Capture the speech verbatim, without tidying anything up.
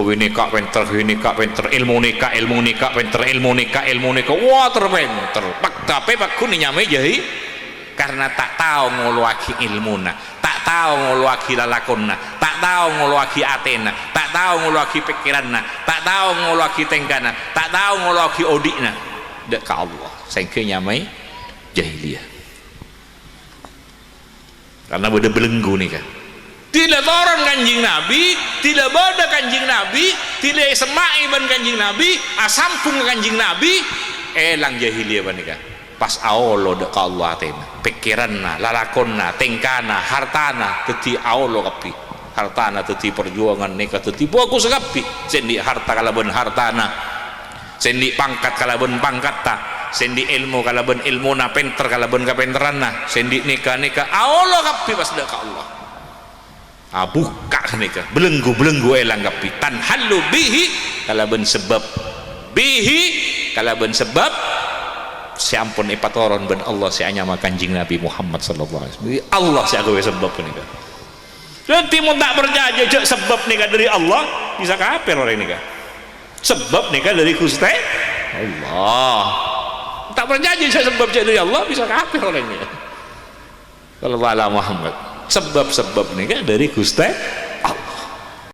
Ghâbây nèka pènter, ghâbây nèka pènter, èlmo nèka, èlmo nèka pènter, èlmo nèka, èlmo nèka, wah, terpènter. Pak-, tapè pagghun nyamaè jahil, karena ta' tao ngolowaghi èlmona, ta' tao ngolowaghi lalakonna, ta' tao ngolowaghi atèna, ta' tao ngolowaghi pèkkèranna, ta' tao ngolowaghi tèngkana, ta' tao ngolowaghi odi'na dâ' ka Allah, saèngghâ nyamaè jahiliyah. Karena bâdâ bâlenggu nèka. Dhilla toron Kanjeng Nabi, dhilla bâdâ Kanjeng Nabi, dhilla èsemma'è bân Kanjeng Nabi, asambhung ka Kanjeng Nabi, èlang jahiliyah panèka. Pas aolo dâ' ka Allah atèna, pèkkèranna, lalakonna, tèngkana, hartana, dhâddhi aolo kabbhi. Hartana dhâddhi parjuwângan, nèka dhâddhi bhâghus kabbhi. Sè andi' harta kalabân hartana. Sè andi' pangkat kalabân pangkatta, sè andi' èlmo kalabân èlmona, pènter kalabân kapènterranna, sè andi' nèka-nèka, aolo kabbhi pas dâ' ka Allah. Abukka' ghânèka, bâlenggu-bâlenggu èlang kabbhi. Tanhallu bihi, kalabân sabâb. Bihi, kalabân sabâb sè ampon èpatoron bân Allah sè anyama Kanjeng Nabi Muhammad sallallahu alaihi wasallam. Allah sè aghâbây sabâb ghânèka. Dhâddhi, mon ta' parcajâ jhâ' sabâb nèka dâri Allah, bisa kafir orèng nèka. Sabâb nèka dâri Ghustè Allah. Ta' parcajâ jhâ' sabâb jhâ' dâri Allah, bisa kafir orèng nèka. Sallallahu ala Muhammad. Sabâb-sabâb nèka dâri Ghustè